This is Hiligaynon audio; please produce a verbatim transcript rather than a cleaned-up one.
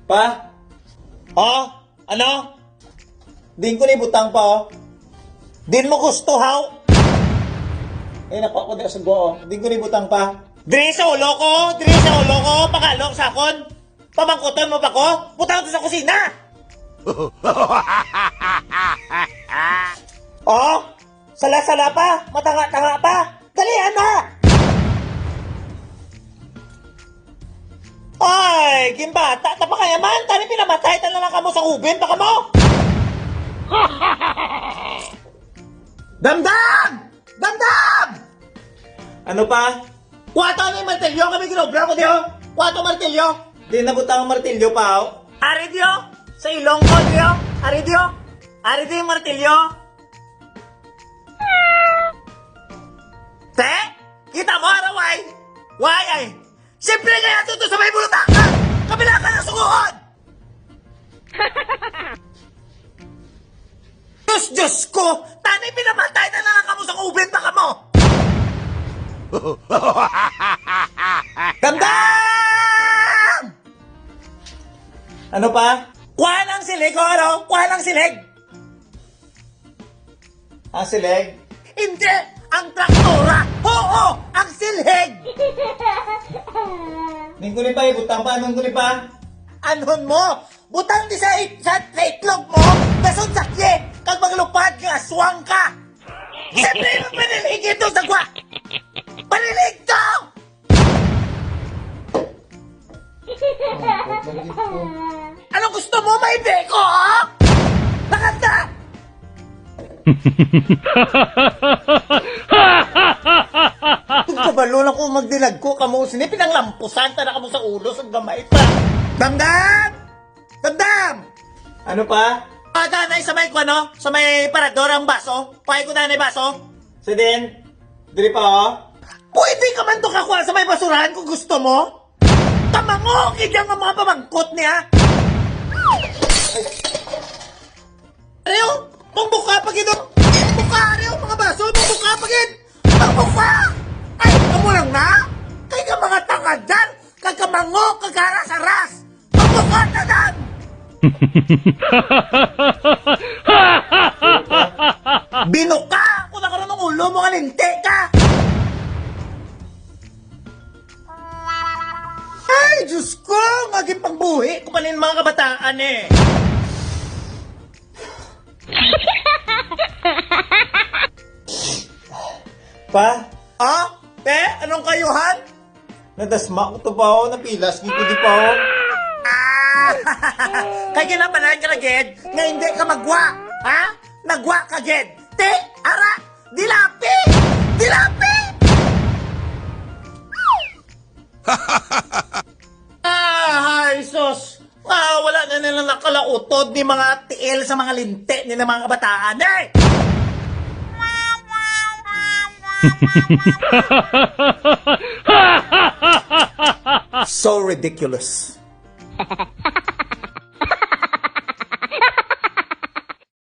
Pa? Oh? Ano? Din ko ni butang pa, oh. Din mo gusto, haw? Eh, nakuha ko di sa gwa, oh. Din ko ni butang pa. Diri sa ulo ko, diri sa ulo ko, pakalong sa akon. Pamangkuton mo pa ko? Butang to sa kusina! Oh? Sala-sala pa, matanga-tanga pa. Dali, ana! Ay, gimbata ta pa kaya man, tani pinamatay ta na lang kamo sa oven pa kamo. Damdam! Damdam! Ano pa? Kuha to ni martilyo, kami ginobra ko diyo. Kuha to martilyo. Di na butang ang martilyo pa, oh. Ari diyo, sa ilong ko diyo. Ari diyo. Ari diyo yung martilyo. Te, kita mo, ara, why? Why, ay? Siyempre kaya ito to sa may bulutakan. Kabila ka ng suguhon. Diyos, Diyos ko! Tani, pinamatay na lang kamo sa oven pa kamo! Damdam! Ano pa? Kuha ng silig, o ano? Kuha ng silig! Ang silig? Hindi! Ang traktora! Oo! Ang silhig! Ning kuli pa, ibutang pa, anong kuli pa? Anhon mo? Butang di sa, it- sa, sa itlog mo, dason sakye, kag maglupad nga aswang ka. Siyempre, magpanilig ito sa gwa. Panilig to! Anong gusto mo, may beko, ha? Nakanta! Kung kabalo na ko magdilag ko, kamo sini pinanglampusan ta na kamo sa ulo sa gamay pa. Damdam! Damdam! Ano pa? Ada na sa may kuno, sa may parador ang baso. Pahay ko na ni baso. Sa din, diri pa, oh. Pwede ka man to kakuha sa may basurahan kung gusto mo. Tamango, kaya nga mga pamangkot niya. Ariyo, pangbuka pa gid, oh. Pangbuka, ariyo, mga baso, pangbuka pa gid. Pangbuka! Ay, amo lang na? Kay ka mga tanga dyan, kag kamango, kag haras-haras. Pangbuka na dan! Binuka! Ako na karon ang ulo mo nga linti ka! Ay, Diyos ko! Nga ginpangbuhi ko pa nin mga kabataan, eh! Pa? Ah? Te? Anong kayuhan? Nadasma ko to pa, oh. Napilas gid ko di pa, oh. Ah! Kay ginabanan ka na gid nga hindi ka magwa, ha? Nagwa ka gid. Te, ara, dilapi! Dilapi! Ah, ay, sus! Nga wala na nila nakalautod ni mga tiil sa mga linti ni mga kabataan, eh! So ridiculous.